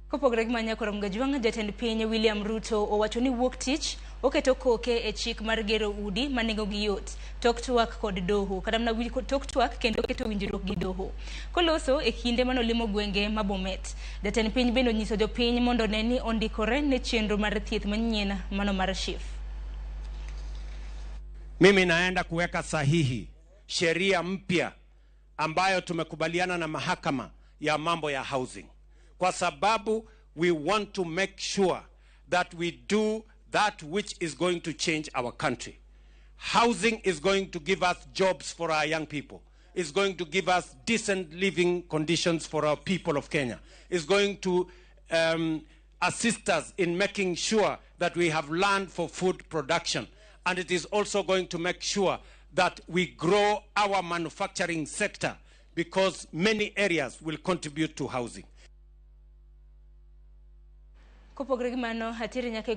Kopogore gi mano, Koro jatend piny William Ruto owacho ni wuok tich oketo koke e chik mar gero udi ma nengogi yot tok twak kod doho kata mana tok twak kendo keto winjruok gi doho. Koloso e kinde manolimo gwenge ma Bomet, jatend piny bende onyiso jopiny mondo one ni ondikore ne chenro mar thieth manyien mano mar SHIF. Mimi naenda kuweka sahihi sheria mpya ambayo tumekubaliana na mahakama ya mambo ya housing, kwa sababu we want to make sure that we do that which is going to change our country. Housing is going to give us jobs for our young people. It's going to give us decent living conditions for our people of Kenya. It's going to assist us in making sure that we have land for food production. And it is also going to make sure that we grow our manufacturing sector, because many areas will contribute to housing. Kopogore gi mano, ateri nyaka e